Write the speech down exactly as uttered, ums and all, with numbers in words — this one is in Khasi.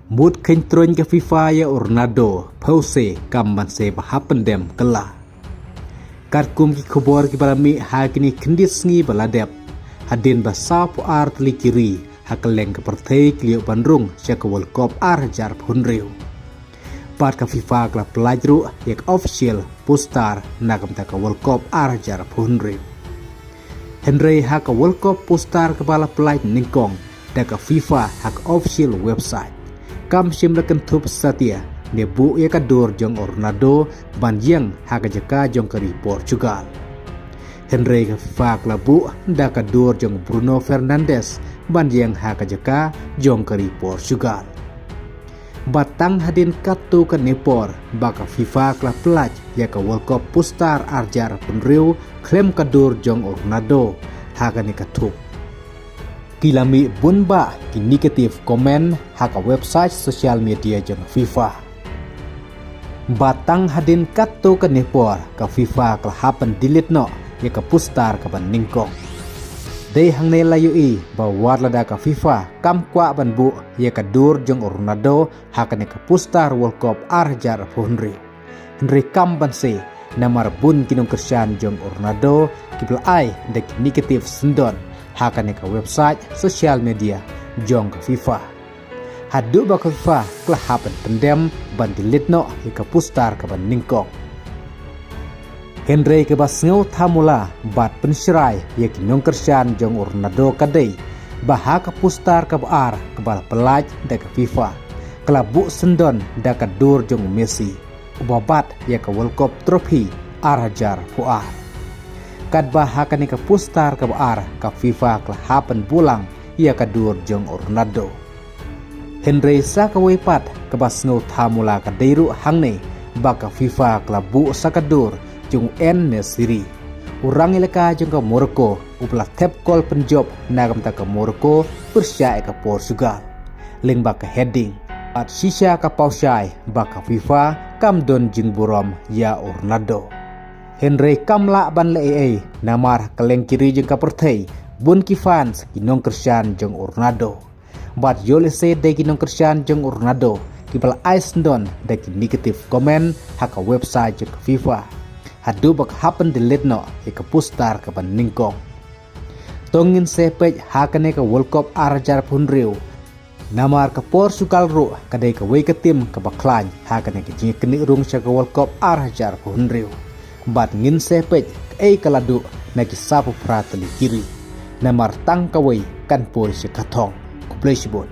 Mut khein troin ka FIFA ïa u Ronaldo, phew se kam ban se ba hap pyndem kylla. Katkum ki khubor kiba la mih ha kine khyndiat sngi ba la dep, hadien ba saw phew ar tylli ki ri ha kylleng ka pyrthei ki la ïoh ban rung sha ka World Cup ar hajar arphew hynriew. Bad ka FIFA ka la pyllait ruh ïa ka official poster na ka bynta ka World Cup ar hajar arphew hynriew. Hynrei ha ka World Cup poster kaba la pyllait nyngkong da ka FIFA ha ka official website, kam shym la kynthup satia ne buh ïa ka dur jong u Ronaldo ban ïeng ha ka jaka jong ka ri Portugal. Hynrei ka FIFA ka la buh da ka dur jong u Bruno Fernandes ban ïeng ha ka jaka jong ka ri Portugal. Bad tang hadien katto katne por ba ka FIFA ka la pyllait ïa ka World Cup poster ar hajar arphew hynriew khlem ka dur jong u Ronaldo ha kane ka thup. Ki la mih bun bah ki negative comment ha ka website social media jong FIFA. Bad tang hadien katto katne por ka FIFA ka la hap ban delete noh ïa ka poster kaba nyngkong. Dei hangne la ïohi ba wat lada ka FIFA kam kwah ban buh ïa ka dur jong u Ronaldo ha kane ka poster World Cup ar hajar arphew hynriew, hynrei kam ban se, namar bun ki nongkyrshan jong u Ronaldo kiba la ai da ki negative syndon ha kane ka website social media jong ka FIFA. Haduh ba ka FIFA ka la hap ban pyndem ban delete noh ïa ka poster kaba nyngkong. Hynrei kaba sngew thamula bad pynshrai ïa ki nongkyrshan jong u Ronaldo ka dei ba ha ka poster kaba ar kaba la pyllait da ka FIFA, ka la buh syndon da ka dur jong u Messi, uba bat ïa ka World Cup trophy ar hajar arphew ar. Katba ha kane ka poster kaba ar ka FIFA ka la hap ban buh lang ïa ka dur jong u Ronaldo. Hynrei sa kawei pat kaba sngew thamula ka dei ruh hangne ba ka FIFA ka la buh sa ka dur jong u En-Nesyri, u rangïalehkai jong ka Morocco, uba la thep kol pynjop na ka bynta ka Morocco pyrshah ïa ka Portugal lyngba ka heading. Bad shisha ka paw shai ba ka FIFA kam don jingburom ïa u Ronaldo. Hynrei kam lah ban leh ei ei, namar ha kylleng ki ri jong ka pyrthei bun ki fans ki nongkyrshan jong u Ronaldo. Bad ïoh lehse dei ki nongkyrshan jong u Ronaldo kiba la ai syndon da ki negative comment ha ka website jong ka FIFA, haduh ba ka hap ban delete noh ïa ka poster kaba nyngkong. To ngin sa peit ha kane ka World Cup ar hajar arphew hynriew, namar ka Portugal ruh ka dei kawei ka tim kaba khlaiñ ha kane ka jingïakynduh rung sha ka World Cup ar hajar arphew hynriew. Bad ngin sa peit kaei ka la duh na ki saw phew phra tylli ki ri, namar tang kawei kan poi sha ka thong. Khublei shibun.